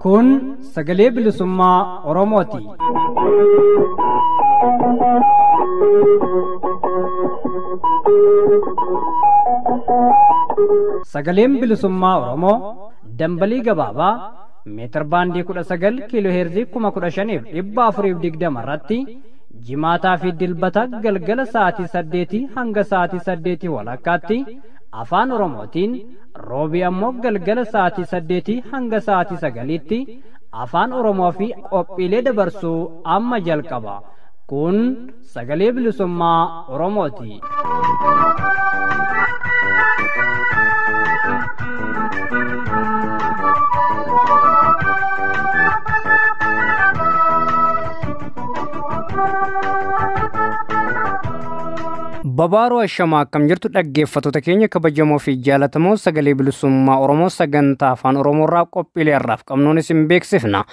Kun sagalee bilisummaa Oromooti. Sagaleen bilisummaa Oromoo dambalii gabaabaa meetir baandii 19 kiiloo heerzii 15,420 irratti jimaataa fi dilbata galgala sa'aatii 8 hanga sa'aatii 8 walakkaatti afaan Oromootiin, roobii ammoo galgala sa'aatii 8 hanga sa'aatii 9tti afaan Oromoo fi qophiilee dabarsuu amma jalqaba. Kun sagalee bilisummaa Oromooti. Babaaruu ashamaa akkam jirtu dhaggeeffattoota keenya kabajamoo fi jaalatamoo sagalee bilisummaa Oromoo sagantaa afaan Oromoo irraa qophiilee har'aaf qabnuun isin beeksifna.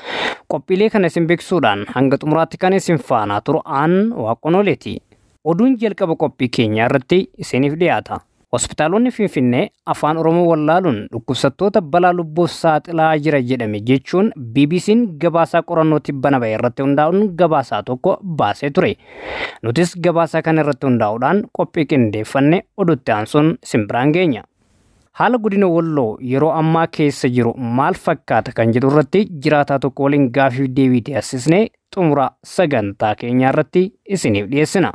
Qophiilee kana isin beeksisuudhaan hanga xumuraatti kan isin faana turu aan waaqonoleeti. Oduun jalqaba qophii keenyaa irratti isiniif dhiyaata. Hospitaalonni Finfinnee afaan Oromoo wallaaluun dhukkubsattoota balaa lubbuuf saaxilaa jira jedhame jechuun BBC'n gabaasaa qorannoo tibbana bahe irratti hundaa'uun gabaasaa tokko baasee ture. Nutis gabaasaa kana irratti hundaa'uudhaan qophii qindeeffanne oduutti aansuun isin biraan geenya. Haala godina Walloo yeroo ammaa keessa jiru maal fakkaata kan jedhu irratti jiraataa tokko waliin gaaffii deebii taasisnee xumura sagantaa keenyaa irratti isiniif dhiyeessina.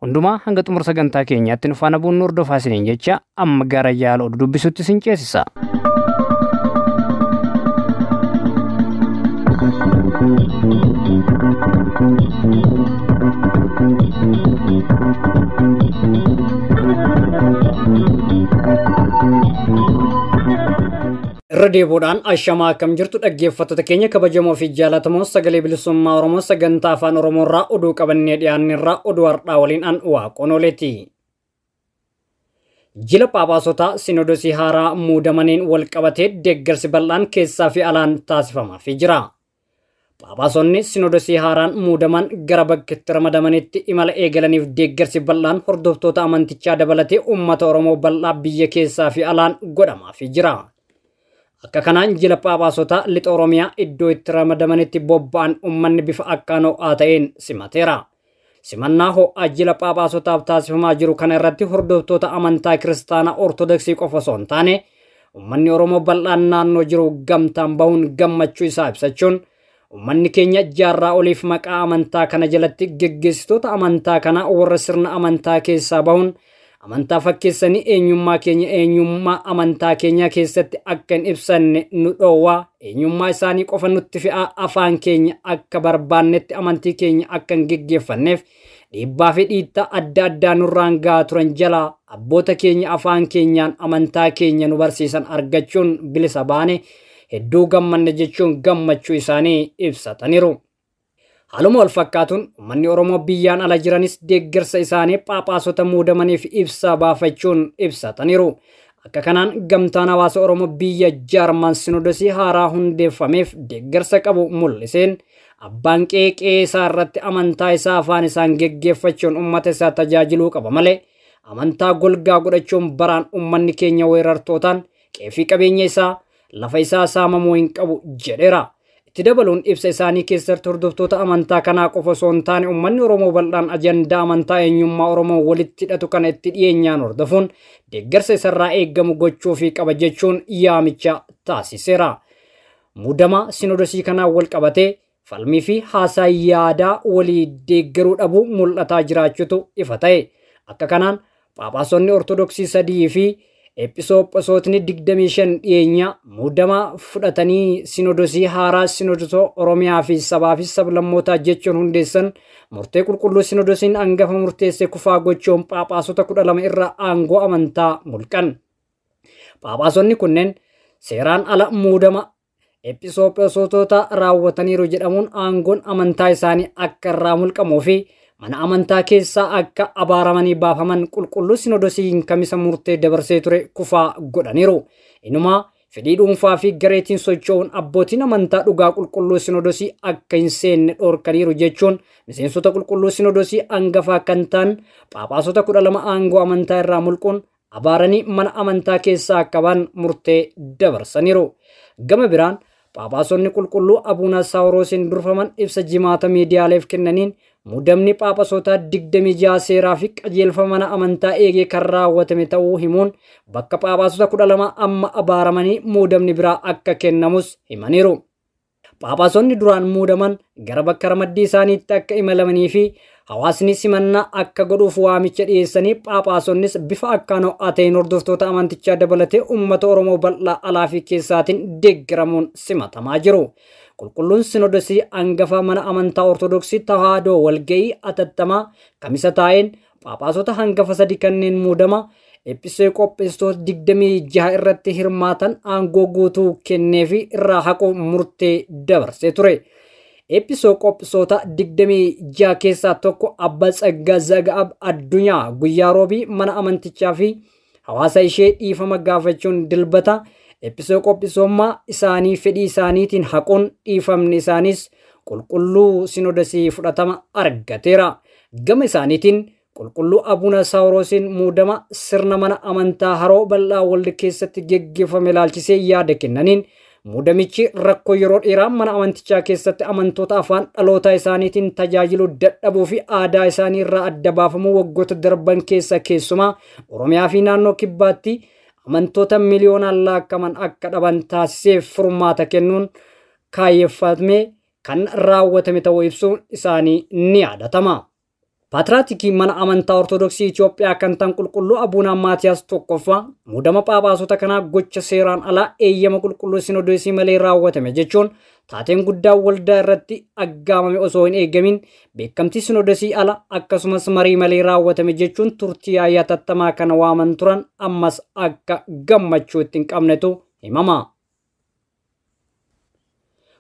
Hundumaa hanga xumura sagantaa keenyaatti nu faana bu'uun hordofaa isiniin jecha amma gara yaala oduu dubbisutti isin ceesisa. Irra deebiidhaan ashamaa akkam jirtu dhaggeeffattoota keenya kabajamoo fi jaalatamoo sagalee bilisummaa Oromoo sagantaa afaan Oromoo irraa oduu qabannee dhiyaanne irraa oduu har'aa waliin an waaqonoleeti. Jila Phaaphaasota Sinoodosii haaraa muudamaniin wal qabatee deeggarsi bal'aan keessaa fi alaan taasifamaafii jira. Phaaphaasonni Sinoodosii haaraan muudaman gara bakka itti ramadamanitti imala eegalaniif deeggarsi bal'aan hordoftoota amantichaa dabalatee uummata Oromoo bal'aa biyya keessaa fi alaan godhamaafii jira. Akka kanaan jila Phaaphaasota lixa Oromiyaa iddoo itti ramadamanitti bobba'an uummanni bifa akkaan ho'aa ta'een simateera. Simannaa ho'aa jila Phaaphaasotaaf taasifamaa jiru kana irratti hordoftoota amantaa kiristaanaa Ortodoksii qofa osoo hin taane uummanni Oromoo bal'aan naannoo jiru gamtaan bahuun gammachuu isaa ibsachuun uummanni keenya jaarraa oliif maqaa amantaa kana jalatti geggeessitoota amantaa kanaa warra sirna amantaa keessaa bahuun amantaa fakkeessanii eenyummaa keenya eenyummaa amantaa keenyaa keessatti akka hin ibsanne nu dhoowwaa, eenyummaa isaanii qofa nutti fe'aa, afaan keenya akka barbaannetti amantii keenya akka hin geggeeffanneef dhiibbaa fi dhiittaa adda addaa nurraan gahaa turan jalaa abboota keenya afaan keenyaan amantaa keenya nu barsiisan argachuun bilisa baane hedduu gammanne jechuun gammachuu isaanii ibsataniiru. Haaluma wal fakkaatuun uummanni Oromoo biyyaan ala jiranis deeggarsa isaanii Phaaphaasota muudamaniif ibsa baafachuun ibsataniiru. Akka kanaan gamtaan hawaasa Oromoo biyya Jaarman Sinoodosii haaraa hundeeffameef deeggarsa qabu mul'iseen abbaan qeeqee isaa irratti amantaa isaa afaan isaan geggeeffachuun uummata isaa tajaajiluu qaba malee amantaa golgaa godhachuun baraan uummanni keenya weerartootaan qeefii qabeenya isaa lafa isaa saamamuu hin qabu jedheera. Itti dabaluun ibsa isaanii keessatti hordoftoota amantaa kanaa qofa osoo hin taane uummanni Oromoo bal'aan ajandaa amantaa eenyummaa Oromoo walitti hidhatu kana itti dhiyeenyaan hordofuun deeggarsa isarraa eegamu gochuufii qaba jechuun yaamicha taasiseera. Muudama Sinoodosii kanaan wal qabatee falmii fi haasaa yaadaa walii deeggaruu dhabuu mul'ataa jiraachuutu ifa ta'e. Akka kanaan Phaaphaasonni Ortodoksii 3 fi Episoophosotni 25 dhiyeenya muudama fudhatanii Sinoodosii haaraa Sinoodosii Oromiyaa fi sabaa fi sablammootaa jechuun hundeessan murtee qulqulluu Sinoodosiin hangafa murteesse kufaa gochuun Phaaphaasota 12 irraa aangoo amantaa mulqan. Phaaphaasonni kunneen seeraan ala muudama Episoophosotota raawwataniiru jedhamuun aangoon amantaa isaanii akka irraa mulqamuu fi mana amantaa keessaa akka abaaramanii baafaman qulqulluu Sinoodosiin kamisa murtee dabarsee ture kufaa godhaniiru. Inumaa fedhii dhuunfaa fi gareetiin socho'uun abbootiin amantaa dhugaa qulqulluu sinodosii akka hin seenne dhorkaniiru jechuun miseensota qulqulluu sinodosii hangafaa kan ta'an Phaaphaasota 12 aangoo amantaa irraa mulquun abaaranii mana amantaa keessaa akka ba'an murtee dabarsaniiru. Gama biraan Phaaphaasonni qulqulluu Abuuna Saawuroosiin durfaman ibsa jimaata miidiyaaleef kennaniin muudamni Phaaphaasota 26 seeraa fi qajeelfama mana amantaa eegee kan raawwatame ta'uu himuun bakka Phaaphaasota 12 amma abaaramanii muudamni biraa akka kennamus himaniiru. Phaaphaasonni duraan muudaman gara bakka ramaddii isaaniitti akka imalamanii fi hawaasni simannaa akka godhuuf waamicha dhiyeessanii Phaaphaasonnis bifa akkaan ho'aa ta'een hordoftoota amantichaa dabalatee uummata Oromoo bal'aa alaa fi keessaatiin deeggaramuun simatamaa jiru. Qulqulluun Sinodosii hangafa mana amantaa Ortodoksii Tawaahidoo walga'ii atattamaa kamisa taa'een Phaaphaasota hangafa 3 kanneen muudama Episkophoosota 26 irratti hirmaatan aangoo guutuu kennee fi irraa haquuf murtee dabarsee ture. Episkophoosota 26 keessaa tokko Abbaa Tsaggaa Zaga'ab Addunyaa guyyaa roobii mana amantichaa fi hawaasa ishee dhiifama gaafachuun dilbata Episkophoosummaa isaanii fedhii isaaniitiin haquun dhiifamni isaanis qulqulluu sinodosii fudhatama argateera. Gama isaaniitiin qulqulluu Abuuna Saawuroosiin muudama sirna mana amantaa haroo bal'aa waldi keessatti geggeeffame ilaalchisee yaada kennaniin muudamichi rakkoo yeroo dheeraa mana amantichaa keessatti amantoota afaan dhaloota isaaniitiin tajaajiluu dadhabuu fi aadaa isaanii irraa adda baafamuu waggoota darban keessa keessumaa Oromiyaa fi naannoo kibbaatti amantoota miliyoonaan lakkaa'aman akka dhaban taasisee furmaata kennuun kaayyeffatame kan raawwatame ta'uu ibsuun isaanii ni yaadatama. Paatiraatikii mana amantaa Ortodoksii Itoophiyaa kan ta'an qulqulluu Abuuna Maatiyaas tokkoffaa muudama Phaaphaasota kanaa gocha seeraan alaa eeyyama qulqulluu sinodosii malee raawwatame jechuun taateen guddaa waldaa irratti aggaamame osoo hin eegamin beekamtii sinodosii ala akkasumas marii malee raawwatame jechuun turtii ayyaatattamaa kana waaman turan ammas akka gammachuu itti hin qabnetu himama.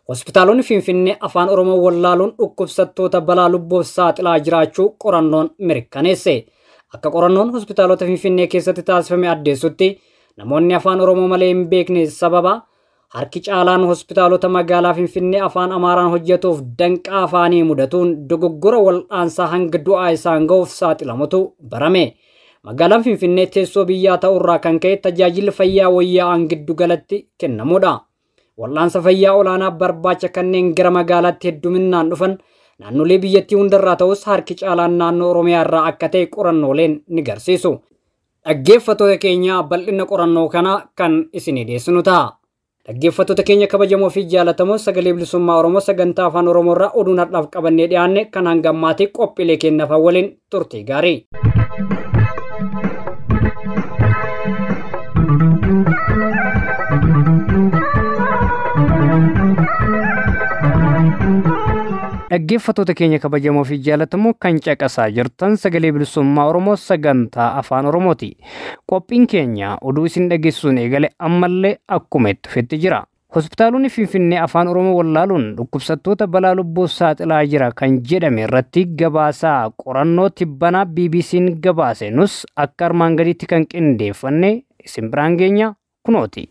Hospitaalonni Finfinnee afaan Oromoo wallaaluun dhukkubsattoota balaa lubbuuf saaxilaa jiraachuu qorannoon mirkaneesse. Akka qorannoon hospitaalota Finfinnee keessatti taasifame addeessutti namoonni afaan Oromoo malee hin beekne sababa harki caalaan hospitaalota magaalaa Finfinnee afaan Amaaraan hojjetuuf danqaa afaanii mudatuun dogoggora wal'aansaa hanga du'aa isaan ga'uuf saaxilamutu barame. Magaalaan Finfinnee teessoo biyyaa ta'urraa kan ka'e tajaajilli fayyaa wayyaa'aan giddu galatti kennamudha. Wal'aansa fayyaa olaanaa barbaacha kanneen gara magaalaatti hedduminaan dhufan naannolee biyyattii hundarraa ta'us harki caalaan naannoo Oromiyaa irraa akka ta'e qorannooleen ni garsiisu. Dhaggeeffattoota keenya bal'ina qorannoo kanaa kan isinii dhiyeessinu ta'a. Dhaggeeffattoota keenya kabajamoo fi jaallatamoo sagalee bilisummaa Oromoo sagantaa afaan Oromoo irraa oduun har'aaf qabannee dhiyaanne kan hanga ammaatti qophiilee keenyaaf waliin turtii gaarii. Dhaggeeffattoota keenya kabajamoo fi jaallatamoo kan caqasaa jirtan sagalee bilisummaa Oromoo sagantaa afaan Oromooti. Qophiin keenya oduu isin dhageessisuun eegale ammallee akkuma itti fufetti jira. Hospitaalonni Finfinnee afaan Oromoo wallaaluun dhukkubsattoota balaa lubbuu saaxilaa jira kan jedhame irratti gabaasaa qorannoo tibbanaa BBC'n gabaase nus akka armaan gadiitti kan qindeeffanne isin biraan geenya kunooti.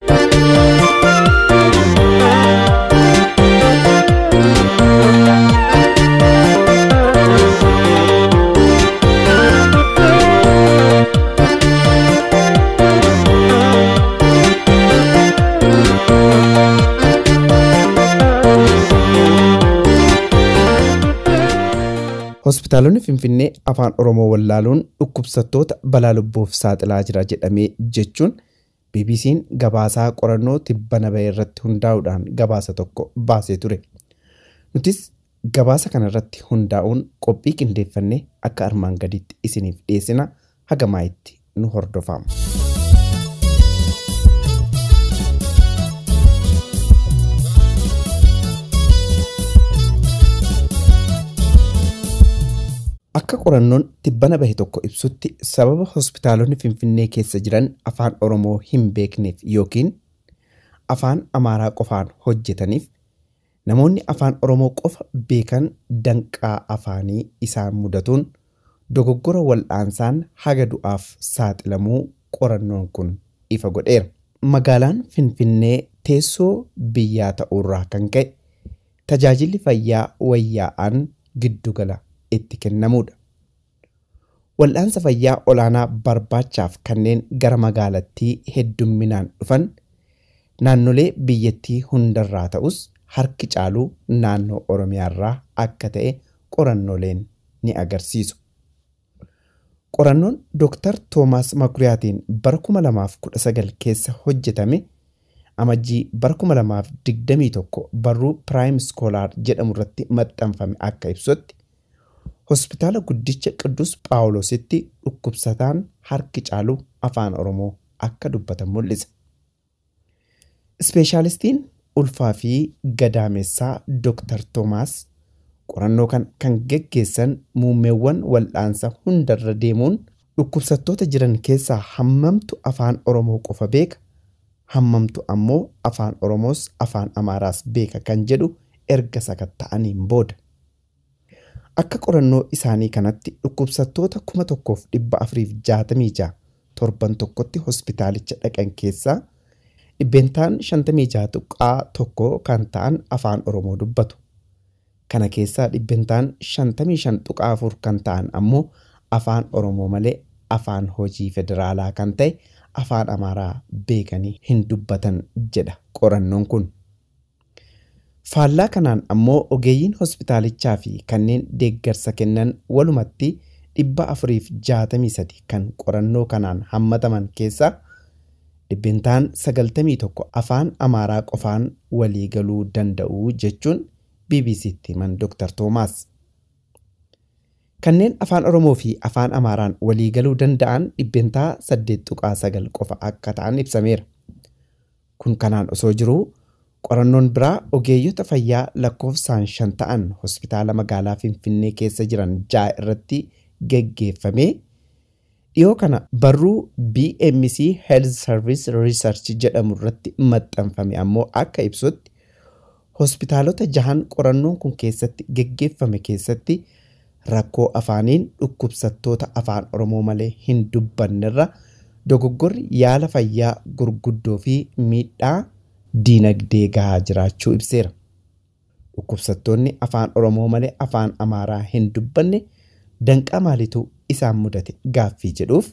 Hospitaalonni Finfinnee afaan Oromoo wallaaluun dhukkubsattoota balaa lubbuuf saaxilaa jira jedhamee jechuun BBC'n gabaasaa qorannoo tibbana bahe irratti hundaa'uudhaan gabaasa tokko baasee ture. Nutis gabaasa kanarratti hundaa'uun qophii qindeeffannee akka armaan gadiitti isiniif dhiyeessina hagamaa itti nu hordofama. Akka qorannoon tibbana bahe tokko ibsutti sababa hospitaalonni Finfinnee keessa jiran afaan Oromoo hin beekneef yookiin afaan Amaaraa qofaan hojjetaniif namoonni afaan Oromoo qofa beekan danqaa afaanii isaan mudatuun dogoggora wal'aansaan haga du'aaf saaxilamuu qorannoon kun ifa godheera. Magaalaan Finfinnee teessoo biyyaa ta'uurraa kan ka'e tajaajilli fayyaa wayyaa'aan giddugala itti kennamudha. Wal'aansa fayyaa olaanaa barbaachaaf kanneen gara magaalattii heddumminaan dhufan naannolee biyyattii hundarraa ta'us harki caaluu naannoo Oromiyaarraa akka ta'e qorannooleen ni agarsiisu. Qorannoon Dr. Toomaas Makuriyaatiin bara 2019 keessa hojjetame amajjii bara 2021 barruu Prime Scholar jedhamu irratti maxxanfame akka ibsutti hospitaala guddicha Qidduus Phaawulositti dhukkubsataan harki caalu afaan Oromoo akka dubbatan mul'isa. Ispeeshaalistiin ulfaa fi gadaamessaa Dr. Toomaas qorannoo kan geggeessan muummeewwan wal'aansa hundarra deemuun dhukkubsattoota jiran keessaa hammamtu afaan Oromoo qofa beeka, hammamtu ammoo afaan Oromoos afaan Amaaraas beeka kan jedhu erga sakatta'aniin booda. Akka qorannoo isaanii kanatti dhukkubsattoota 1466 torban tokkotti hospitaalicha dhaqan keessaa dhibbentaan 56.1 kan ta'an afaan Oromoo dubbatu. Kana keessaa dhibbentaan 55.4 kan ta'an ammoo afaan Oromoo malee afaan hojii federaalaa kan ta'e afaan Amaaraa beekanii hin dubbatan jedha qorannoon kun. Faallaa kanaan ammoo ogeeyyiin hospitaalichaa fi kanneen deeggarsa kennan walumatti 463 kan qorannoo kanaan hammataman keessaa dhibbentaan 91 afaan Amaaraa qofaan walii galuu danda'u jechuun BBCtti himan Dr. Toomaas. Kanneen afaan Oromoo fi afaan Amaaraan walii galuu danda'an dhibbentaa 8.9 qofa akka ta'an ibsameera. Kun kanaan osoo jiruu qorannoon biraa ogeeyyota fayyaa lakkoofsaan 5 ta'an hospitaala magaalaa Finfinnee keessa jiran 6 irratti geggeeffame dhiyoo kana barruu BMC Health Service Research jedhamu irratti maxxanfame ammoo akka ibsutti hospitaalota 6 qorannoon kun keessatti geggeeffame keessatti rakkoo afaaniin dhukkubsattoota afaan Oromoo malee hin dubbannerra dogoggorri yaala fayyaa gurguddoo fi miidhaa diinagdee gahaa jiraachuu ibseera. Dhukkubsattoonni afaan Oromoo malee afaan Amaaraa hin dubbanne danqaa maaliitu isaan mudate gaaffii jedhuuf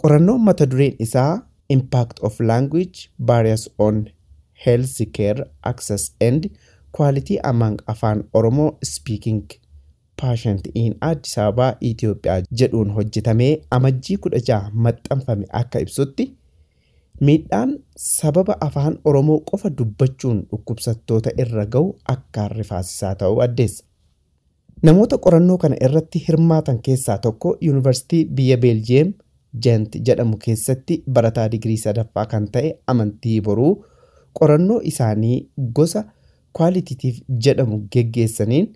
qorannoon mata dureen isaa Impact of Language Barriers on Health Care Access and Quality Among Afaan Oromoo Speaking Patient in Addis Ababa Itoophiyaa jedhuun hojjetamee amajjii 16 maxxanfame akka ibsutti miidhaan sababa afaan Oromoo qofa dubbachuun dhukkubsattoota irra gahu akkaan rifaasisaa ta'uu addeessa. Namoota qorannoo kana irratti hirmaatan keessaa tokko Yuunivarsiitii biyya Beeljiyeem Gent jedhamu keessatti barataa digirii sadaffaa kan ta'e Amantii Boruu qorannoo isaanii gosa kwaalitiitiif jedhamu geggeessaniin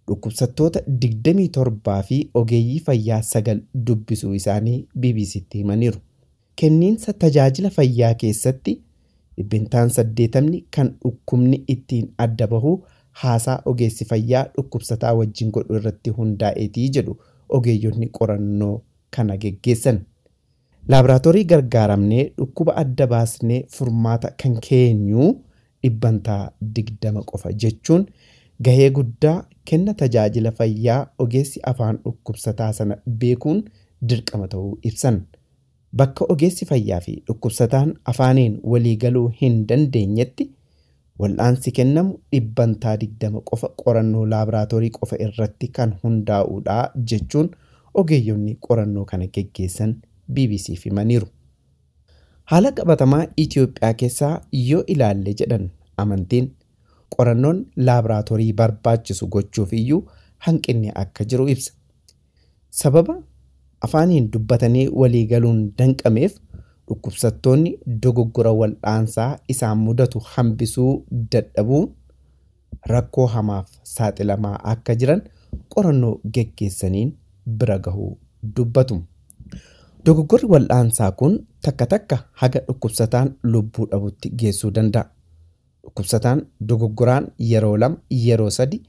dhukkubsattoota 27 fi ogeeyyii fayyaa 9 dubbisuu isaanii BBCtti himaniiru. Kenniinsa tajaajila fayyaa keessatti dhibbentaan 80 kan dhukkubni ittiin adda bahu haasaa ogeessi fayyaa dhukkubsataa wajjin godhu irratti hundaa'eetii jedhu ogeeyyonni qorannoo kana geggeessan. Laaboraatoorii gargaaramnee dhukkuba adda baasnee furmaata kan keenyu dhibbantaa 20 qofa jechuun gahee guddaa kenna tajaajila fayyaa ogeessi afaan dhukkubsataa sana beekuun dirqama ta'uu ibsan. Bakka ogeessi fayyaa fi dhukkubsataan afaaniin walii galuu hin dandeenyetti wal'aansi kennamu dhibbantaa 20 qofa qorannoo laaboraatoorii qofa irratti kan hundaa'uudha jechuun ogeeyyonni qorannoo kana geggeessan BBCf himaniiru. Haala qabatamaa Itoophiyaa keessaa yoo ilaalle jedhan amantiin qorannoon laaboraatoorii barbaachisu gochuuf iyyuu hanqinni akka jiru ibsa. Sababa afaaniin dubbatanii walii galuun danqameef dhukkubsattoonni dogoggora wal'aansaa isaan mudatu hambisuu dadhabuun rakkoo hamaaf saaxilamaa akka jiran qorannoo geggeessaniin bira gahuu dubbatu. Dogoggorri wal'aansaa kun takka takka haga dhukkubsataan lubbuu dhabutti geessuu danda'a. Dhukkubsataan dogoggoraan yeroo 2 yeroo 3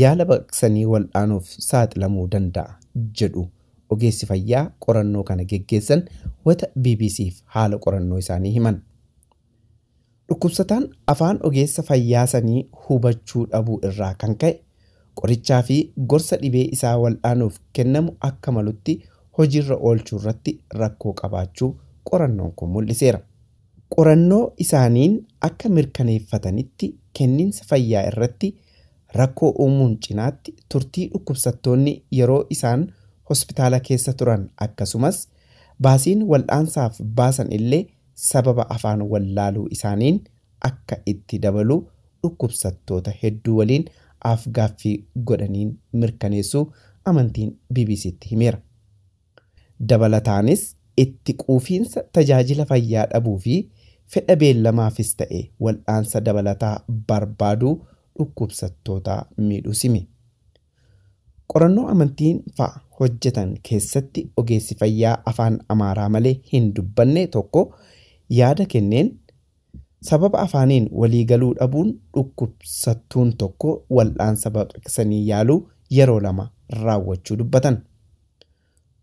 yaala baqsanii wal'aanuuf saaxilamuu danda'a jedhu Ogeessi fayyaa qorannoo kana geggeessan wata BBCf haala qorannoo isaanii himan. Dhukkubsataan afaan ogeessa fayyaa sanii hubachuu dhabuu irraa kan ka'e qorichaa fi gorsa dhibee isaa wal'aanuuf kennamu akka malutti hojiirra oolchuu irratti rakkoo qabaachuu qorannoon kun mul'iseera. Qorannoo isaaniin akka mirkaneeffatanitti kenniinsa fayyaa irratti rakkoo uumuun cinaatti turtii dhukkubsattoonni yeroo isaan hospitaala keessa turan akkasumas baasiin wal'aansaaf baasan illee sababa afaan wallaaluu isaaniin akka itti dabalu dhukkubsattoota hedduu waliin afgaaffii godhaniin mirkaneessuu amantiin BBCtti himeera. Dabalataanis itti quufiinsa tajaajila fayyaa dhabuu fi fedha beellamaafis ta'e wal'aansa dabalataa barbaaduu dhukkubsattoota miidhuu hime. Qorannoo amantiin fa'a hojjetan keessatti ogeessi fayyaa afaan Amaaraa malee hin dubbanne tokko yaada kenneen sababa afaaniin waliigaluu dhabuun dhukkubsattuun tokko wal'aansa baqaqsanii yaaluu yeroo lama raawwachuu dubbatan.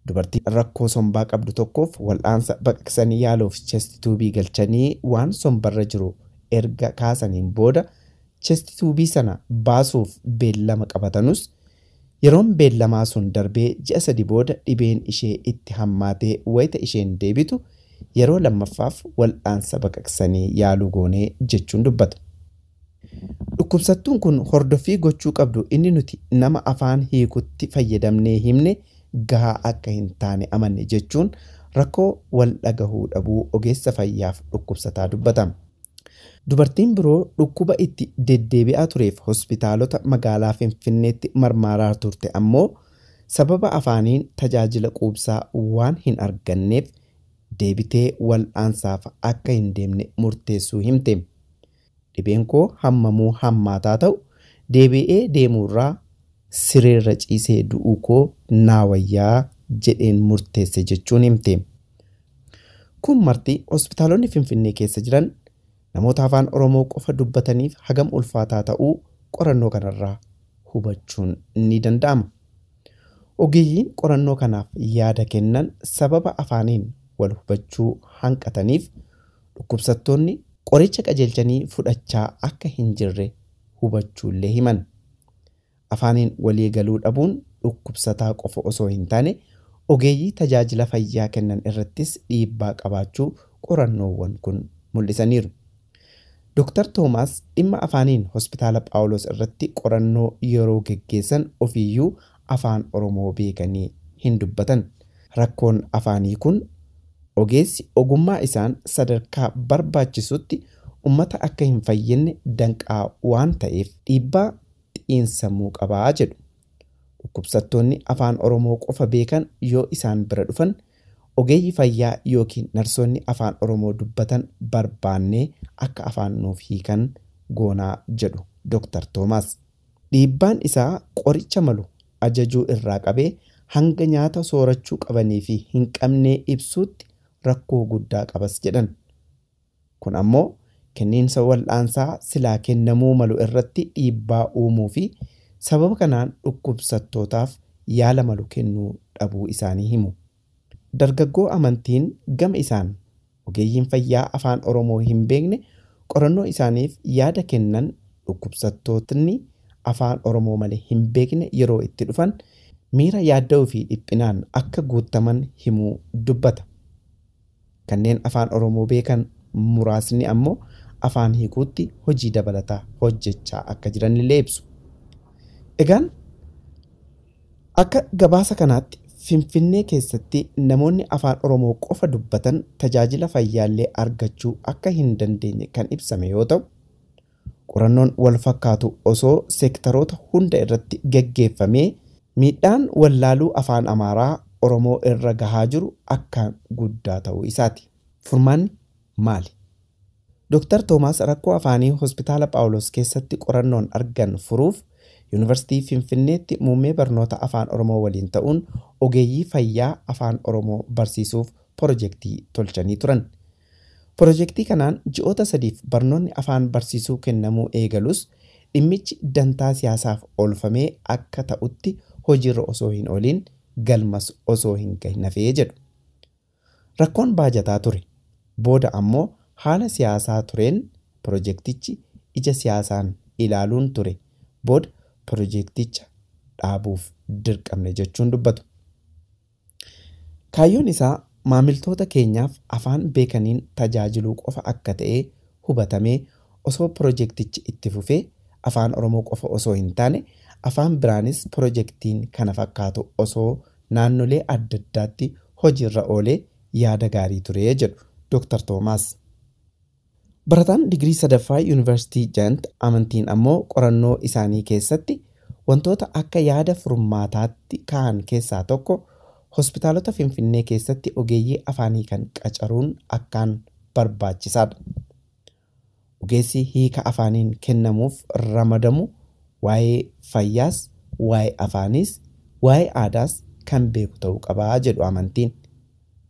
Dubartii rakkoo sombaa qabdu tokkoof wal'aansa baqaqsanii yaaluuf chestituubii galchanii waan sombarra jiru erga kaasaniin booda chestituubii sana baasuuf beellama qabatanus yeroon beellamaa sun darbee ji'a 3 booda dhibeen ishee itti hammaatee wayita isheen deebitu yeroo lammaffaaf wal'aansa baqaqsanii yaaluu goonee jechuun dubbata. Dhukkubsattuun kun hordoffii gochuu qabdu inni nuti nama afaan hiikutti fayyadamnee himne gahaa akka hin taane amanne jechuun rakkoo wal dhagahuu dhabuu ogeessa fayyaaf dhukkubsataa dubbatama. Dubartiin biroo dhukkuba itti deddeebi'aa tureef hospitaalota magaalaa Finfinneetti marmaaraa turte ammoo sababa afaaniin tajaajila quubsaa waan hin arganneef deebitee wal'aansaaf akka hin deemne murteessuu himte. Dhibeen koo hammamuu hammaataa ta'u deebi'ee deemuurraa sireerra ciisee du'uu koo naa wayyaa jedheen murteesse jechuun himte. Kun marti hospitaalonni Finfinnee keessa jiran namoota afaan Oromoo qofa dubbataniif hagam ulfaataa ta'uu qorannoo kanarraa hubachuun ni danda'ama. Ogeeyyiin qorannoo kanaaf yaada kennan sababa afaaniin wal hubachuu hanqataniif dhukkubsattoonni qoricha qajeelchanii fudhachaa akka hin jirre hubachuullee himan. Afaaniin walii galuu dhabuun dhukkubsataa qofa osoo hin taane ogeeyyii tajaajila fayyaa kennan irrattis dhiibbaa qabaachuu qorannoowwan kun mul'isaniiru. Dr. Toomaas dhimma afaaniin hospitaala Phaawulos irratti qorannoo yeroo geggeessan ofiiyyuu afaan Oromoo beekanii hin dubbatan. Rakkoon afaanii kun ogeessi ogummaa isaan sadarkaa barbaachisutti ummata akka hin fayyinne danqaa waan ta'eef dhiibbaa xiinsammuu qabaa jedhu. Dhukkubsattoonni afaan Oromoo qofa beekan yoo isaan bira dhufan ogeeyyi fayyaa yookiin narsoonni afaan Oromoo dubbatan barbaannee akka afaan nuuf hiikan goonaa jedhu Dr. Toomaas. Dhiibbaan isaa qoricha malu ajajuu irraa qabee hanga nyaata soorachuu qabanii fi hin qabnee ibsuutti rakkoo guddaa qabas jedhan. Kun ammoo kenniinsa wal'aansaa silaa kennamuu malu irratti dhiibbaa uumuu fi sababa kanaan dhukkubsattootaaf yaala malu kennuu dhabuu isaanii himu. Dargaggoo amantiin gama isaan ogeeyyiin fayyaa afaan Oromoo hin beekne qorannoo isaaniif yaada kennan dhukkubsattootni afaan Oromoo malee hin beekne yeroo itti dhufan miira yaadda'uu fi dhiphinaan akka guutaman himuu dubbata. Kanneen afaan Oromoo beekan muraasni ammoo afaan hiikuutti hojii dabalataa hojjechaa akka jiranillee ibsu. Egaan akka gabaasa kanaatti Finfinnee keessatti namoonni afaan Oromoo qofa dubbatan tajaajila fayyaallee argachuu akka hin dandeenye kan ibsame yoo ta'u, qorannoon wal fakkaatu osoo seektaroota hunda irratti geggeeffamee miidhaan wallaaluu afaan Amaaraa Oromoo irra gahaa jiru akkaan guddaa ta'uu isaati. Furmaanni maali? Dr. Toomaas rakkoo afaanii hospitaala Phaawulos keessatti qorannoon argan furuuf Yuunivarsiitii Finfinneetti muummee barnoota afaan Oromoo waliin ta'uun ogeeyyii fayyaa afaan Oromoo barsiisuuf pirojektii tolchanii turan. Pirojektii kanaan ji'oota 3 barnoonni afaan barsiisuu kennamuu eegalus dhimmichi dantaa siyaasaaf oolfamee akka ta'utti hojiirra osoo hin ooliin galmas osoo hin gahin hafee jedhu. Rakkoon baajataa ture. Booda ammoo haala siyaasaa tureen pirojektichi ija siyaasaan ilaaluun ture. Booda pirojekticha dhaabuuf dirqamne jechuun dubbatu. Kaayyoon isaa maamiltoota keenyaaf afaan beekaniin tajaajiluu qofa akka ta'e hubatamee osoo pirojektichi itti fufee afaan Oromoo qofa osoo hin taane afaan biraanis pirojektiin kana fakkaatu osoo naannolee adda addaatti hojiirra oolee yaada gaarii ture jedhu Dr. Toomaas. Barataan digirii sadaffaa Yuunivarsiitii Jaant amantiin ammoo qorannoo isaanii keessatti wantoota akka yaada furmaataatti ka'an keessaa tokko hospitaalota Finfinnee keessatti ogeeyyii afaanii kan qacaruun akkaan barbaachisaadha. Ogeessi hiika afaaniin kennamuuf ramadamu waa'ee fayyaas, waa'ee afaaniis, waa'ee aadaas kan beeku ta'uu qabaa jedhu amantiin.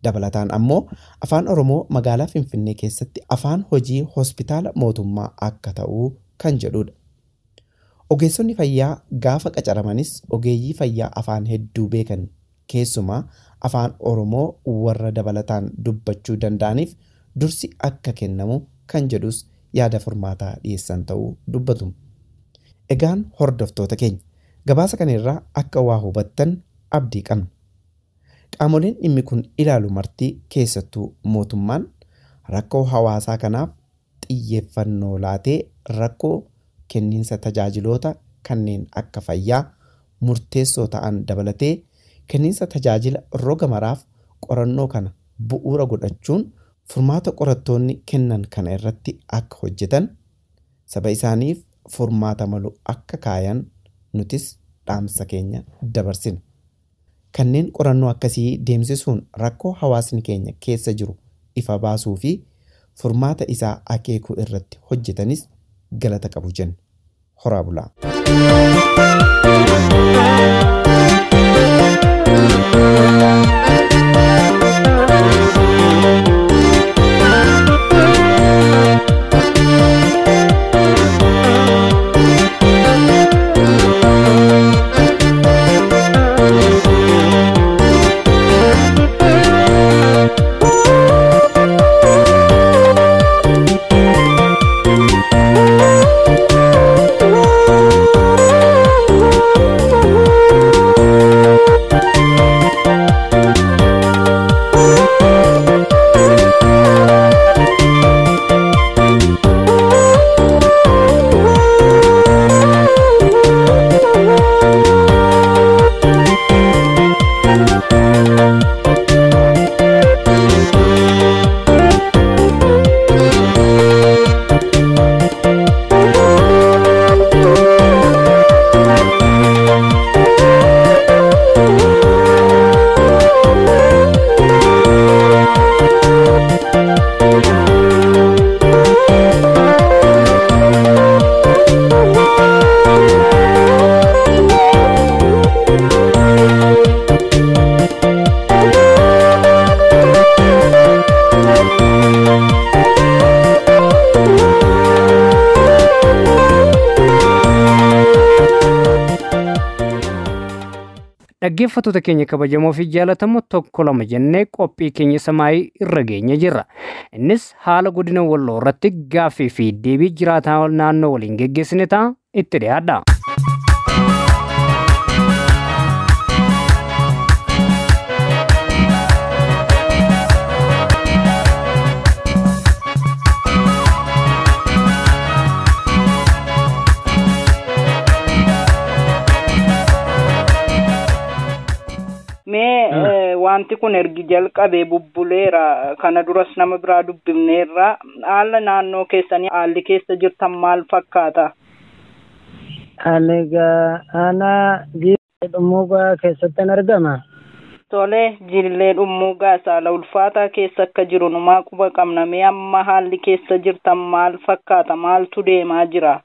Dabalataan ammoo afaan Oromoo magaalaa Finfinnee keessatti afaan hojii hospitaala mootummaa akka ta'u kan jedhudha. Ogeessonni fayyaa gaafa qacaramanis ogeeyyii fayyaa afaan hedduu beekan keessumaa afaan Oromoo warra dabalataan dubbachuu danda'aniif dursi akka kennamu kan jedhus yaada furmaataa dhiyeessan ta'uu dubbatu. Egaan hordoftoota keenya gabaasa kanarraa akka waa hubattan abdii qabna. Qaamoleen dhimmi kun ilaalu marti keessattuu mootummaan rakkoo hawaasaa kanaaf xiyyeeffannoo laatee rakkoo kenniinsa tajaajiloota kanneen akka fayyaa murteessoo ta'an dabalatee kenniinsa tajaajila roga maraaf qorannoo kana bu'uura godhachuun furmaata qorattoonni kennan kana irratti akka hojjetan saba isaaniif furmaata malu akka kaayan nutis dhaamsa keenya dabarsina. Kanneen qorannoo akkasii deemsisuun rakkoo hawaasni keenya keessa jiru ifa baasuu fi furmaata isaa akeekuu irratti hojjetanis galata qabu jenna. Horaa bulaa. Dhaggeeffattoota keenya kabajamoo fi jaallatamoo tokko lama jennee qophii keenya samaayii irra geenye jirra. Innis haala godina Walloo irratti gaaffii fi deebii jiraataa naannoo waliin geggeessine ta'a itti dhiyaadha. Mee wanti kun ergi jalqabee bubbuleera kana duras nama biraa dubbifneerra haala naannoo keessanii haalli keessa jirtan maal fakkaata? Ani egaa aanaa Jiillee Dhummuugaa keessattan argama. Tole Jiillee Dhummuugaa saala ulfaataa keessa akka jiru numaa quba qabna. Mee amma haalli keessa jirtan maal fakkaata? Maaltu deemaa jira?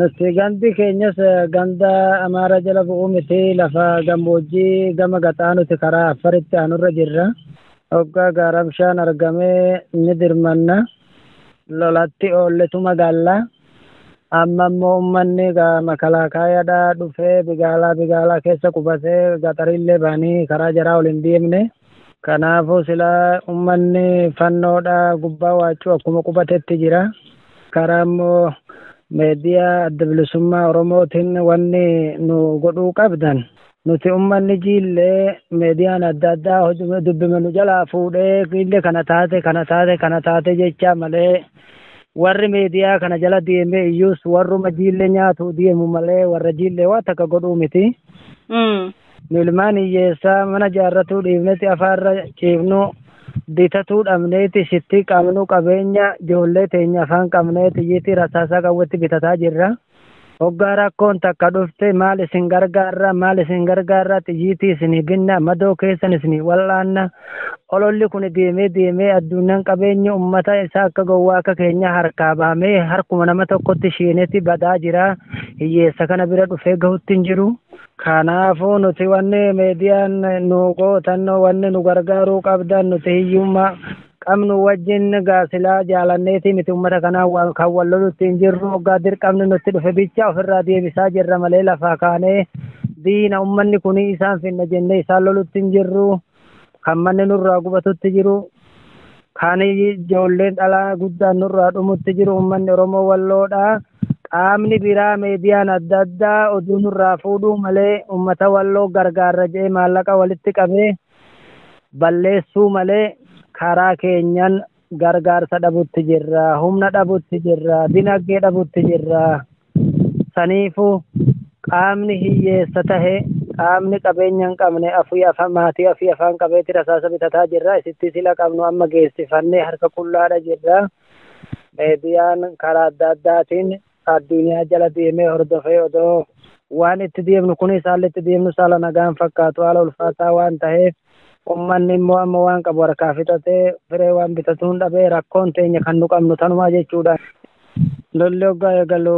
Nuti gandi keenyas ganda Amaara jala bu'uu miti lafa gammoojjii gama gaxaa nuti karaa Affaritti aanurra jirra. Hoggaa gaara bishaan argamee ni dirmanna. Lolatti oolletu magaalla. Amma immoo uummanni makalaakaayaadhaa dhufee bigaalaa keessa qubatee gaxarillee ba'anii karaa jaraa ol hin deemne. Kanaafuu silaa uummanni fannoodhaa gubbaa waachuu akkuma qubatetti jira. Karaa immoo miidiyaa adda bilisummaa Oromootiin wanni nu godhuu qabdan. Nuti uummanni jiillee miidiyaan adda addaa dubbima nu jalaa fuudhee jiillee kana taate kana taate kana taate jecha malee warri miidiyaa kana jala deemee iyyuus warruma jiillee nyaatu deemu malee warra jiillee waan takka godhuu miti. Nu ilmaan hiyyeessaa mana jaarratuu dhiifnetti afaarra ciifnu bitatuu dhabneeti sitti qabnu qabeenya ijoollee teenya afaan qabneeti iyyiitii rasaasaa qawwetti bitataa jirra. Hoggaa rakkoon takka dhufte maal isin gargaarra xiyyiitii isinii binna madoo keessan isinii wal'aanna ololli kun deemee deemee addunyaan qabeenya ummata isaa akka gowwaa akka keenya harkaa bahamee harkuma nama tokkotti isheenetti badaa jira hiyyeessa kana bira dhufee gahutti hin jiru. Kanaafuu nuti wanni miidiyaan nu gootan wanni nu gargaaruu qabdan nuti hiyyummaa qabnu wajjin gaasilaa jaalanneeti miti uummata kanaa kan wal lolutti hin jirru hoggaa dirqamni nutti dhufe bicha ofirraa deebisaa jirra malee lafaa kaanee diina uummanni kun isaan finna jennee isaan lolutti hin jirru kan manni nurraa gubatutti jiru kan ijoolleen dhalaa guddaan nurraa dhumutti jiru uummanni Oromoo walloodha. Qaamni biraa miidiyaan adda addaa oduu nurraa fuudhuu malee uummata walloo gargaarra jedhee maallaqa walitti qabee balleessuu malee karaa keenyan gargaarsa dhabutti jirra, humna dhabutti jirra, dinagdee dhabutti jirra. Saniifuu qaamni hiyyeessa tahe qaamni qabeenya hin qabne afii afaan maatii afii afaan qabeetti rasaasa bitataa jirra. Isitti sila qabnu amma geessifannee harka qullaadha jirra. Miidiyaan karaa adda addaatiin addunyaa jala deemee hordofee odoo waan itti deemnu kunis haalli itti deemnu saala nagaan fakkaatu haala ulfaataa waan taheef uummanni immoo amma waan qabu harkaa fixatee firee waan bitatuun dhabee rakkoon teenya kan nu qabnu tanumaa jechuudha. Lolli hoggaa eegalu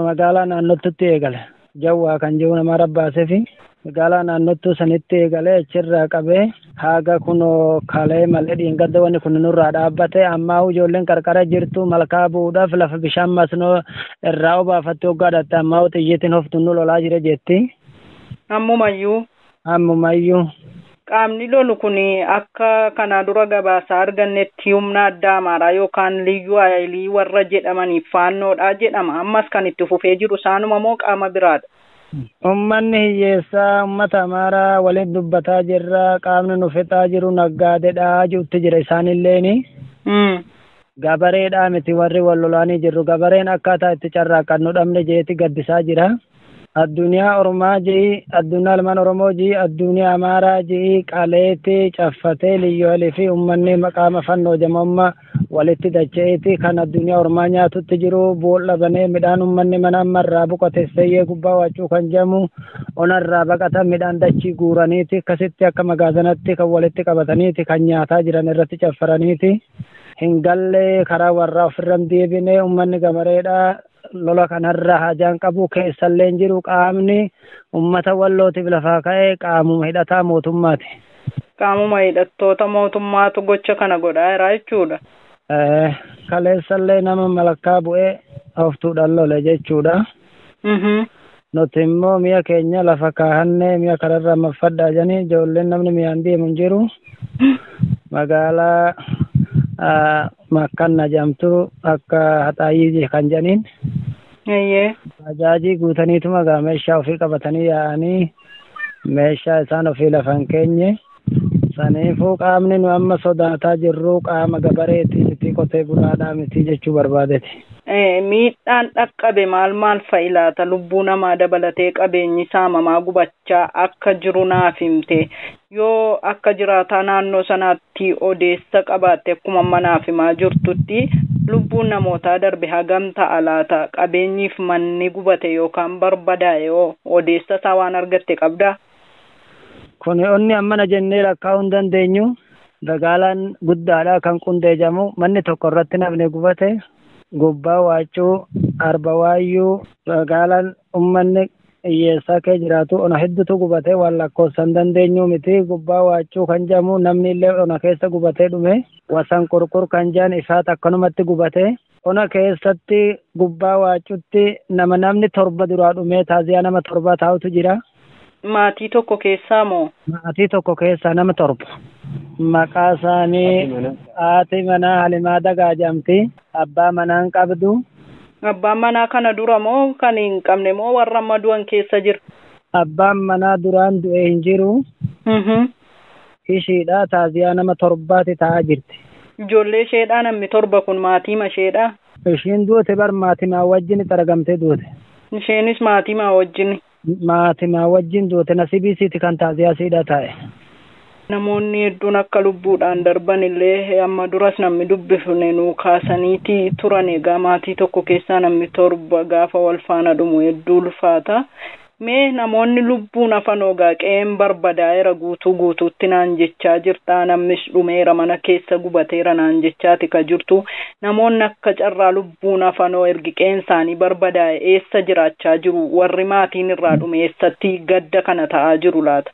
magaalaa naannottutti eegale. Jawwaa kan jiru nama rabbaasee fi magaalaa naannottuu sanitti eegalee achirraa qabee haga kunoo kalee malee dhiingadda wanni kun nurraa dhaabbate ammaa ijoolleen qarqara jirtu malkaa bu'uudhaaf lafa bishaan masnoo irraa obaafatte hoggaa dhatte ammaa xiyyiitiin hoftu nu lolaa jira jetti. Ammumayyuu. Ammumayyuu. Qaamni lolu kun akka kana dura gabaasaa argannetti humna addaa Amaaraa yookaan liyyuu haayilii warra jedhamaniif faannoodha jedhama. Ammas kan itti fufee jiru isaanuma moo qaama biraadha? Uummanni hiyyeessaa uummata Amaaraa waliin dubbataa jirra. Qaamni nu fixaa jiru naggaadeedha jirutti jira isaanilleeni. Gabareedhaa miti warri wal lolaanii jirru. Gabareen akkaataa itti carraaqannu dhabne jeeti gaddisaa jira. Addunyaa Oromaa ji'i, addunyaa ilmaan Oromoo ji'i, addunyaa Amaaraa ji'i qaleetti caffatee liyyoolee fi uummanni maqaama fannoo jamamma walitti dacha'eeti kan addunyaa Oromaa nyaatutti jiru boolla banee midhaan uummanni mana ammarraa buqate seeyyee gubbaa waachuu kan jedhamu onarraa baqatan midhaan dachii guuraniiti akkasitti akka magaazanatti kan walitti qabataniiti kan nyaataa jiran irratti caffaraniiti. Hin galle karaa warraa ofirra hin deebine uummanni gabareedha. Lola kanarra hajaan qabu keessallee hin jiru qaamni uummata wallootiif lafaa ka'ee qaamuma hidhataa mootummaati. Qaamuma hidhattoota mootummaatu gocha kana godhaa jira jechuudha. Kaleessallee nama malakkaa bu'ee hoftuudhaan lole jechuudha. Nuti immoo mi'a keenya lafa kaahannee mi'a kanarra maffadhaa jedhanii ijoolleen namni mi'aan deemu hin jiru. Magaalaa makkanna jedhamtu akka haxaayyii kan jedhaniin. Bajaajii guutaniituma gaa meeshaa ofii qabatanii yaa'anii meeshaa isaan ofii lafa hin keenye. Saniifuu qaamni nu amma sodaataa jirru qaama gabareeti miti qotee bulaadhaa miti jechuu barbaadeti. Miidhaan dhaqqabe maal maal fa'i laata lubbuu namaa dabalatee qabeenyi saamamaa gubachaa akka jiru naaf himte yoo akka jiraataa naannoo sanaatti odeessa qabaatte akkuma amma naaf himaa jirtutti lubbuun namootaa darbe hagam ta'a laata qabeenyiif manni gubate yookaan barbadaa'e yoo odeessa isaa waan argatte qabdaa? Kun onni ammana jennee lakkaa'uu hin dandeenyu. Magaalaan guddaadha kan qundeejamu manni tokko irratti namni gubate. Gubbaa waachuu, arba waayyuu, magaalaan uummanni Hiyyeessaa kee jiraatu ona hedduutu gubatee waan lakkoofsan dandeenyu miti. Gubbaa Waachuu kan jedhamu namni illee ona keessa gubatee dhume. Wasan Qurqur kan jedhan ifaat akkanumatti gubatee. Ona keessatti Gubbaa Waacutti namni 7 duraa dhumee taaziyaa nama 7 taa'utu jira. Maatii tokko keessaa moo? Maatii tokko keessaa nama 7. Maqaa isaanii haati manaa Halimaa Dagaa jedhamti. Abbaa manaa hin qabdu. Abbaan manaa kana dura moo kan hin qabne moo warra amma du'an keessa jira? Abbaan manaa duraan du'e hin jiru. Ishiidha taaziyaa nama 7 taa'aa jirti. Ijoollee isheedhaa namni 7 kun maatii isheedhaa? Ishiin duute bar maatimaa wajjin xaragamtee duute. Isheenis maatimaa wajjin? Maatimaa wajjin duute nasibii kan taaziyaa siidha taa'e. Namoonni hedduun akka lubbuudhaan darban illee amma duras namni dubbifne nuu kaasaniiti turan. Egaa maatii tokko keessaa namni 7 gaafa wal faana dhumu hedduu ulfaata. Mee namoonni lubbuun hafan ogaa qe'een barbadaa'eera guutuu guutuutti naan jechaa jirta. Namnis dhumeera mana keessa gubateera naan jechaati ka jirtu. Namoonni akka carraa lubbuun hafanoo ergi qe'een isaanii barbadaa'e eessa jiraachaa jiru? Warri maatiin irraa dhume eessatti gadda kana ta'aa jiru laata?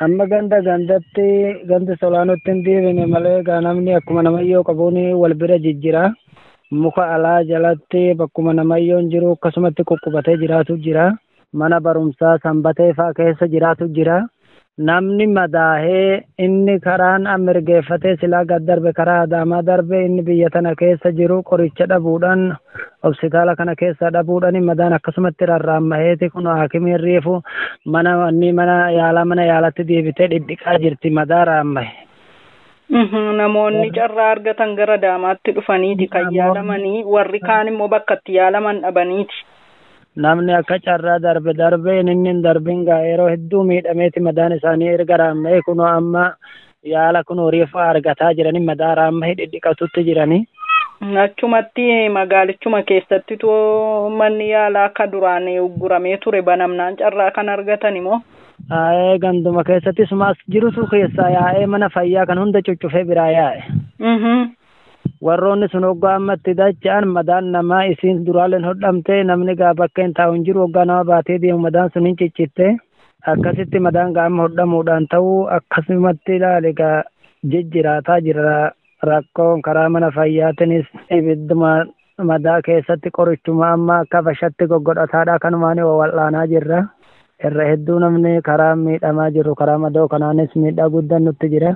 Amma ganda gandatti gandi solaanotti hin deebine malee egaa namni akkuma namayyoo qabuun wal bira jijjira. Muka alaa jalatti bakkuma namayyoon jiru akkasumatti quphubatee jiraatu jira. Mana barumsaa sanbatee fa'aa keessa jiraatu jira. Namni madaahee inni karaan mirgeeffatee silaa gad darbe karaa Adaamaa darbe inni biyya tana keessa jiru qoricha dhabuudhaan hospitaala kana keessa dhabuudhaan madaan akkasumatti rarraammaheeti kun haakimiin reefu mana mana yaalaa mana yaalatti deebitee dhidhiqaa jirti madaa raammahe. Namoonni carraa argatan gara Adaamaatti dhufaniiti kan yaalamanii warri kaan immoo bakka itti yaalaman dhabaniiti. Namni akka carraa darbe darbe inni hin darbin gaa yeroo hedduu miidhameeti madaan isaanii erga raamma'e kunoo amma yaala kunoo reefu argataa jiranii madaa raamma'e dhidhiqatutti jiranii. Achumatti magaalichuma keessatti manni yaalaa akka duraan ugguramee ture banamnaan carraa kan argatan immoo. Aayee ganduma keessatti sumaas jirutu keessaa yaa'ee mana fayyaa kan hunda cuccufee biraa yaa'e. Warroonni sun hoggaa ammatti dacha'an madaan namaa isiin duraaleen hodhamte namni gaa bakka hin taa'u hin jiru hoggaa nama baatee deemu madaan sun hin ciccitte akkasitti madaan gaa amma hodhamuudhaan ta'uu akkasumatti ilaali gaa jijjiraataa jira rakkoon karaa mana fayyaatiinis ibidduma madaa keessatti qorichuma amma akka bashatti goggodhataadha kanumaan wal'aanaa jirra. Irra hedduu namni karaa miidhamaa jiru karaa madoo kanaanis miidhaa guddaan nutti jira.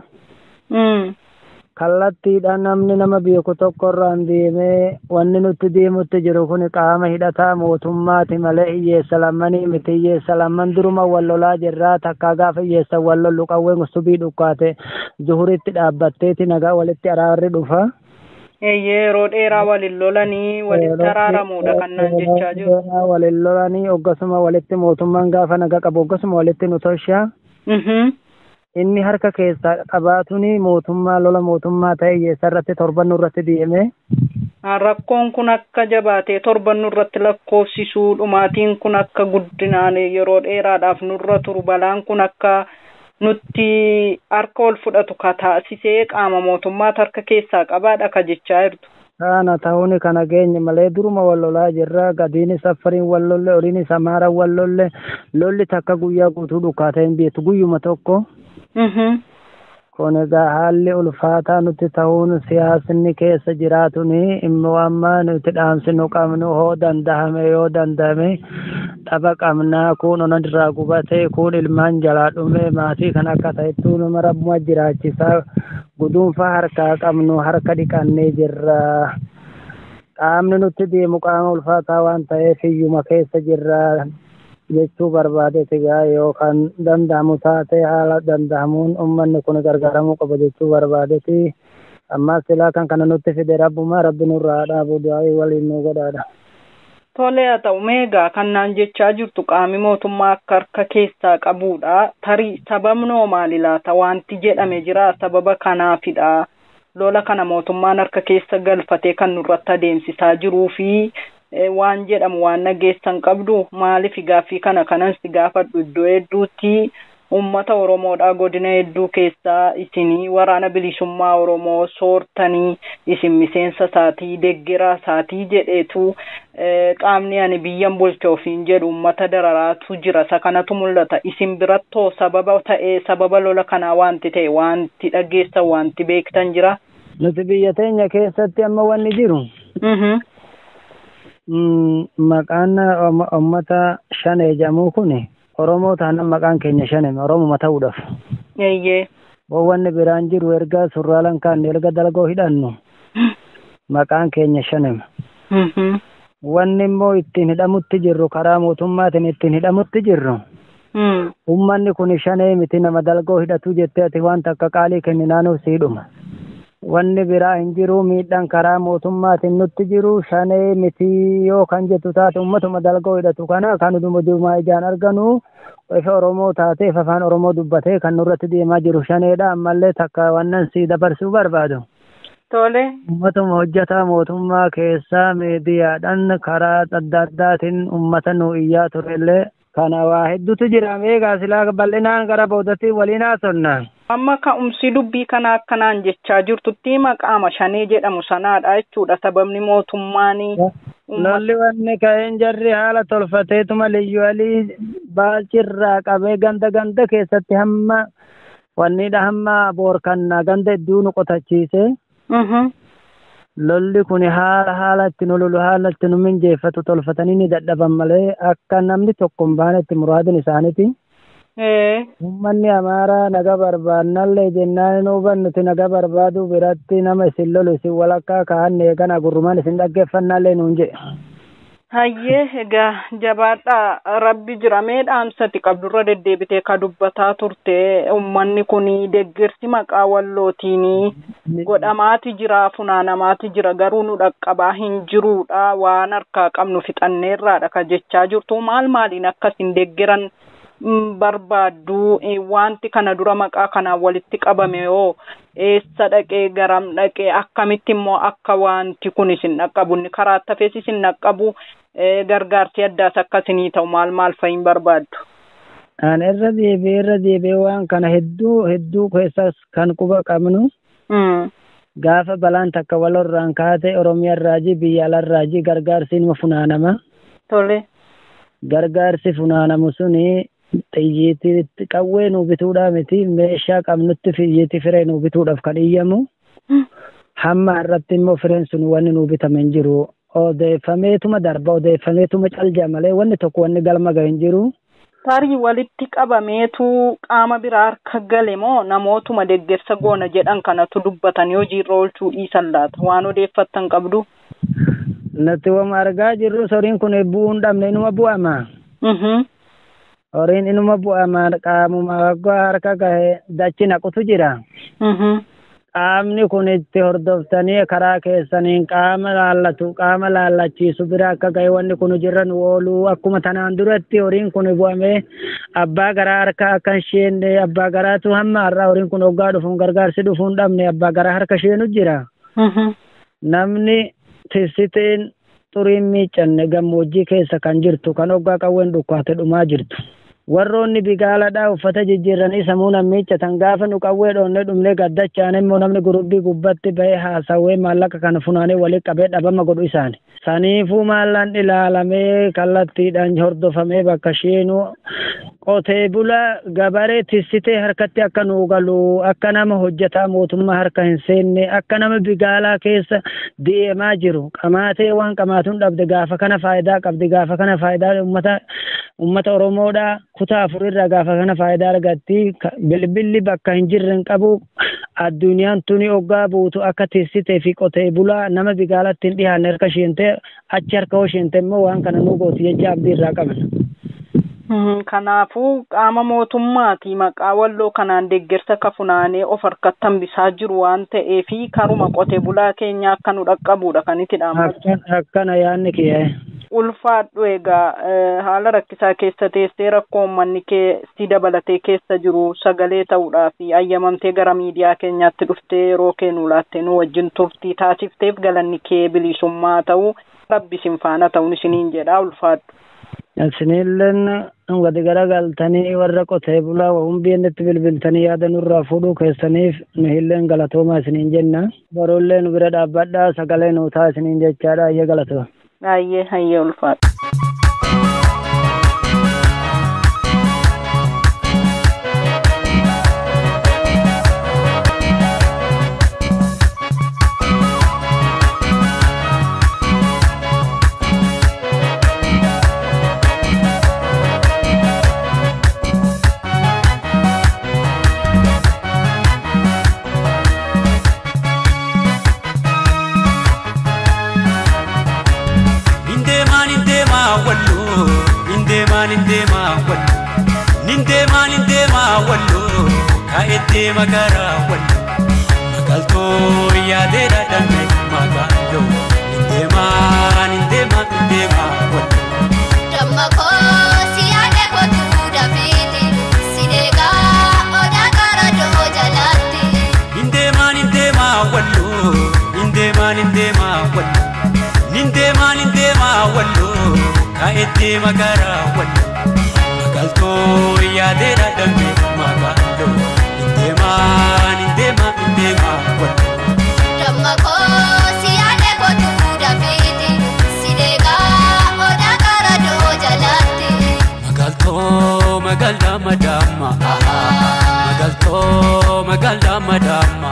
Kallattiidhaan namni nama beeku tokko irraan deemee wanni nutti deemutti jiru kun qaama hidhataa mootummaati malee hiyyeessa lammanii miti. Hiyyeessa lamman duruma wal lolaa jirraa takkaa gaafa hiyyeessa wal lollu qawween subii dhukkaate zuhuritti dhaabbatteeti nagaa walitti araarri dhufa. Yeroo dheeraa waliin lolanii walitti araaramuudha kan naan jechaa jiru. Waliin lolanii hoggasuma walitti mootummaan gaafa nagaa qabu hoggasuma walitti nu tolcha. Inni harka keessaa qabaatuni mootummaa lola mootummaa ta'e hiyyeessa irratti torban nurratti deeme. Rakkoon kun akka jabaatee torban nurratti lakkoofsisuu dhumaatiin kun akka guddinaan yeroo dheeraadhaaf nurra turu balaan kun akka nutti harka ol fudhatu ka taasisee qaama mootummaatu harka keessaa qabaadha ka jechaa jirtu. Kana ta'uun kana geenye malee duruma wal lolaa jirra. Gadiinis Affariin wal lolle, oliinis Amaaraan wal lolle. Lolli takka guyyaa guutuu dhukkaatee hin beektu guyyuma tokko. Kun egaa haalli ulfaataa nutti ta'uun siyaasni keessa jiraatuni immoo amma nuti dhaamsinu qabnu hoo dandahame yoo dandahame dhaba qabnaa kun ona irraa gubate kun ilmaan jalaa dhume maatii kan akka ta'ettuu nama rabbuma jiraachisaa guduunfaa harkaa qabnu harka dhiqannee jirra. Qaamni nutti deemu qaama ulfaataa waan ta'eef hiyyuma keessa jirra. Jechuu barbaadeeti gaa yookaan danda'amu taate haala danda'amuun uummanni kun gargaaramuu qaba jechuu barbaadeeti. Ammaa silaa kan kana nutti fide rabbuma rabbi nurraa dhaabu du'aa waliin nu godhaadha. Tole haa ta'u meegaa kan naan jechaa jirtu qaami mootummaa akka harka keessaa qabuudha. Tarii sababnoo maali laata wanti jedhame jira sababa kanaafidha. Lola kana mootummaan harka keessa galfatee kan nurratti adeemsisaa jiruu fi waan jedhamu waan nageessan qabdu maaliif gaaffii kana kanan si gaafadhu iddoo hedduutti Uummata Oromoodhaa godina hedduu keessaa isinii waraana bilisummaa Oromoo soortanii isin miseensa isaatii deeggaraa isaatii jedheetu qaamni ani biyyan bulcha ofiin jedhu uummata dararaatu jira. Isa kanatu mul'ata. Isin birattoo sababa ta'ee sababa lola kanaa wanti ta'e wanti dhageessan wanti beektan jira. Nuti biyya teenya keessatti amma wanni jiru. Maqaan uummata shanee jedhamu kuni Oromoo taanaan maqaan keenya shanee Oromuma ta'uudhaaf. Eeyyee. Wanni biraan jiru erga surraalaan kaanne erga dalgoo hidhannu maqaan keenya shanee. Wanni immoo ittiin hidhamutti jirru karaa mootummaatiin ittiin hidhamutti jirru. Uummanni kun shanee miti nama dalgoo hidhatu jettee ati waan takka qaalii kenninaanuuf siidhuma. Wanni biraa hin jiru miidhaan karaa mootummaatiin nutti jiru shanee miti yoo kan jettu taate uummatuma dalgoo hidhatu kana kan dhuma ijaan arganu ifa Oromoo taatee ifa afaan Oromoo dubbatee kan nurratti deemaa jiru shaneedha. Ammallee takka wannan si dabarsuu barbaadu. Tole. Uummatuma hojjetaa mootummaa keessaa miidiyaadhaan karaa adda addaatiin uummata nu iyyaa turellee kana waa hedduutu jira. Meegaa silaa bal'inaan gara boodatti waliin haasofna. Amma ka'umsi dubbii kana akkanaan jechaa jirtutti maqaama shanee jedhamu sanaadha jechuudha. Sababni mootummaan lolli wanni ka'een jarri haala tolfateetuma liyyuu alii baalchirraa qabee ganda ganda keessatti hamma wannidha hamma boorkannaa ganda hedduu nu qotachiise. Lolli kun haala itti nu lolu haala itti nu minjeeffatu tolfatanii ni dadhaban malee akka namni tokko hin baanetti muraadin isaaniiti. Uummanni Amaaraa naga barbaannallee jennaan nu hubannuti naga barbaadu biratti nama isin lolu isin walakkaa kaa'anne kana gurrumaan isin dhaggeeffannallee nuun jedhe. Hayyee egaa jabaadhaa rabbi jira. Mee dhaamsati qabdurra deddeebitee ka dubbataa turte uummanni kun deeggarsi maqaa wallootiin godhamaati jira funaanamaati jira garuu nu dhaqqabaa hin jiruudha waan harkaa qabnu fixanneerraadha ka jechaa jirtu maal maaliin akkasin deeggaran barbaaddu wanti kana dura maqaa kanaan walitti qabame yoo eessa dhaqee garam dhaqee akkamitti immoo akka wanti kun isin dhaqqabu inni karaa tafees isin dhaqqabu gargaarsi addaas akkasinii ta'u maal maal fa'iin barbaaddu. Ani irra deebi'ee waan kana hedduu keessas kan quba qabnu. Gaafa balaan takka walirraan kaate Oromiyaa irraa biyya alarraa gargaarsi inuma funaanama. Tole. Gargaarsi funaanamu suni xiyyiitii qawwee nu bituudhaa miti meeshaa qabnutti xiyyiitii firee nu bituudhaaf kan iyyamu. Hamma irratti immoo fireen sun wanni nu bitame hin jiru. Odeeffameetuma darba odeeffameetuma calja malee wanni tokko wanni galma gahe hin jiru. Tarii walitti qabameetu qaama biraa harka gale moo namootuma deeggarsa goona jedhan kanatu dubbatanii hojiirra oolchuu dhiisan laata waan odeeffattan qabdu. Nuti wama argaa jirru horiin kun bu'uu hin dhabne inuma bu'ama. Horiin inuma bu'ama qaamuma waggaa harka gahe dachi naqutu jira. Qaamni kun itti hordoftanii karaa keessaniin qaama laallatu qaama laallachiisu bira akka gahe wanni kun hojiirra nu oolu akkuma tanaan duratti horiin kun bu'amee abbaa garaa harka akka hin sheenne abbaa garaatu hamma har'aa horiin kun hoggaa dhufuun gargaarsi dhufuu hin dhabne abbaa garaa harka sheenu jira. Namni tisiteen xuriin miiccanne gammoojjii keessa kan jirtu kan hoggaa qawween dhukkaate dhumaa jirtu. Warroonni bigaaladhaa uffata jijjiiranii sammuu miiccatan gaafa nu qawwee dhoonnee dhumnee gaddachaan immoo namni gurubbii gubbatti bahee haasawee maallaqa kana funaanee walitti qabee dhabama godhu isaani. Saniifuu maallaan ilaalamee kallattiidhaan hordofamee bakka isheenuu qotee bulaa gabaree tissitee harkatti akka nuu galu akka nama hojjetaa mootummaa harka hin seenne akka nama bigaalaa keessa deemaa jiru qamaatee waan qamaatuun dhabde gaafa kana faayidaa qabdi gaafa kana faayidaa uummata Oromoodhaa kutaa afurirraa gaafa kana faayidaa argatti bilbilli bakka hin jirre hin qabu addunyaan tuni hoggaa buutu akka tissitee fi qotee bulaa nama bigaalatti hin dhiyaanne harka isheentee achi harka isheente immoo waan kana nuu gooti jecha abdii irraa qabna. Kanaafuu qaama mootummaati maqaa walloo kanaan deeggarsa ka funaanee of harkatti hambisaa jiru waan ta'eefi karuma qotee bulaa keenya akka nu dhaqqabudha kan itti dhaammatu. Akkana yaadni kiyya. Ulfaadhu egaa haala rakkisaa keessa teessee rakkoo uummanni kee si dabalatee keessa jiru sagalee ta'uudhaa fi ayyamamtee gara miidiyaa keenyaatti dhuftee yeroo kee nu laattee nu wajjin turtii taasifteef galanni kee bilisummaa ta'u rabbi isin faana ta'uun isiniin jedha ulfaadhu. Isinilleen gadi garagaltanii warra qotee bulaa waan biyyatti bilbiltanii yaada nurraa fuudhuu keessaniif nu illeen galatoomaa isiniin jenna. Baroollee nu bira dhaabbadhaa sagalee nuu ta'a isiniin jechaadha. Ayyee galatooma. Ayyee hayyee ulfaadha. Magara wallo magaltoo yaadeera dame magaaloo nindeema nindeema wallo. Damma koo si yaade kootu dafeeti si deegaa odaa karaa doo jalaatti. Nindeema nindeema wallo nindeema nindeema wallo nindeema nindeema wallo kaa'ettee magara wallo magaltoo yaadeera dame magaaloo. Nindema, nindema, wallo. Damma koo si yaade kootu dafeeti si deegaa odaa karaa doo jalaatti. Magaltoo magaalaa madaama. Magaltoo magaalaa madaama.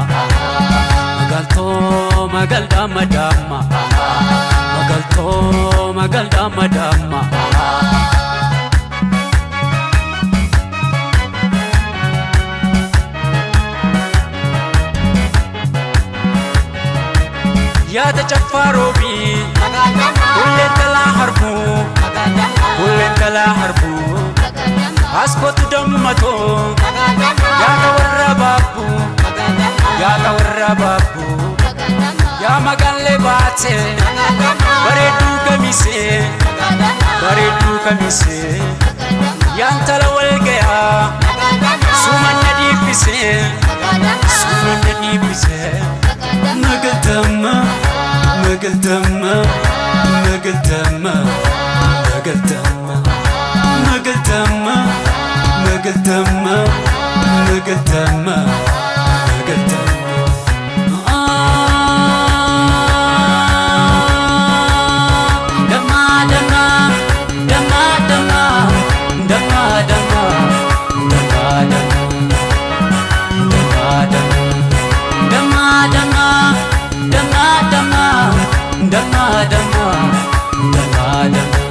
Magaltoo magaalaa madaama. Magaltoo magaalaa madaama. Yaada caffaa roobii hulleen talaa harbuu hulleen talaa harbuu askootu dammatoo yaada warra baabbuu yaada warra baabbuu yaa magaallee baatee bareedduu kamisee bareedduu kamisee yaantala wal gayaa sumanna dhiibbisee sumanna dhiibbisee. Magaltama, magaltama, magaltama, magaltama, magaltama, magaltama, magaltama, magaltama. Dama dama, dama dama, dama dama, dama dama, dama dama. Dama dama, dama dama, dama dama, dama dama.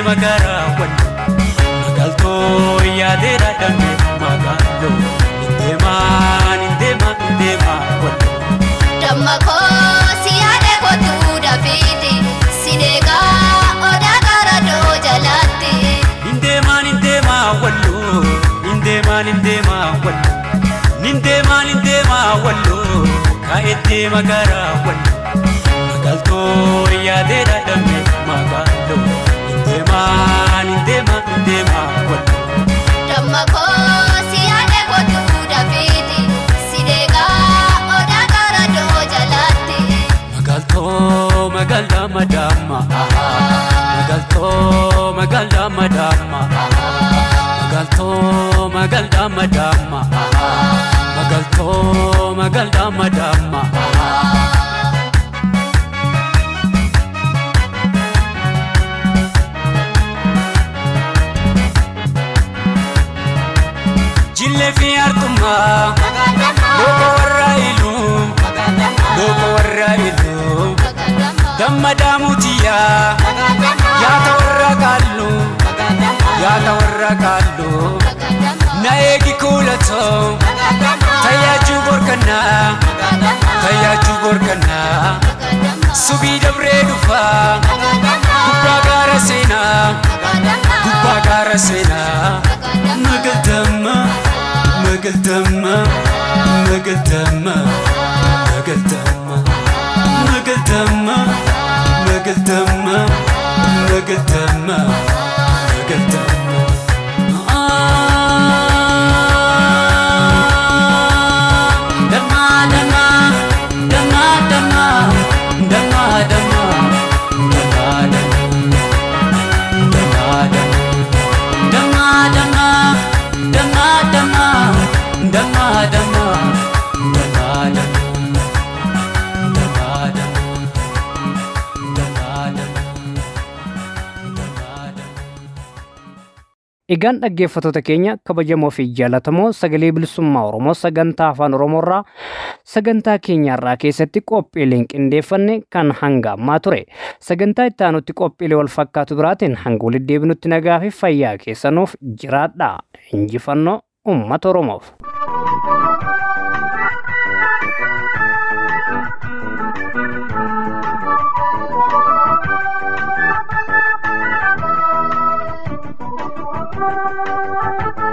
Magara wallo magaltoo yaadeera dame magaaloo nindeema nindeema nindeema wallo. Damma koo si yaade kootu dafeeti si deegaa odaa karaa doo jalaatti. Nindeema nindeema wallo nindeema nindeema wallo nindeema nindeema wallo kaa'ettee magara wallo magaltoo yaadeera dame magaaloo. Nindema, nindema, wallo. Damma koo si yaade kootu dafeeti si deegaa odaa karaa doo jalaatti. Magaltoo magaalaa madaama. Magaltoo magaalaa madaama. Magaltoo magaalaa madaama. Magaltoo magaalaa madaama. Jillee fi artummaa looko warra iluu looko warra iluu damma daamutiyaa yaata warra kaalluu Yaata warra kaalloo na eegi kuulatoo tayaajuu borkannaa tayaajuu borkannaa subii dabree dhufaa gubbaa gaara seenaa gubbaa gaara seenaa magaltamma magaltamma magaltamma magaltamma magaltamma magaltamma magaltamma magaltamma. Damma damma damma damma damma damma damma damma damma damma damma damma damma damma damma damma damma. Egaan dhaggeeffattoota keenya kabajamoo fi jaallatamoo sagalee bilisummaa Oromoo sagantaa afaan Oromoorraa sagantaa keenyarraa keessatti qophiileen qindeeffanne kan hanga ammaa ture. Sagantaa itti aanutti qophiilee wal fakkaatu biraatiin hanga walitti deebinutti nagaa fi fayyaa keessanuuf jiraadha. Injifannoo uummata Oromoof. Thank you.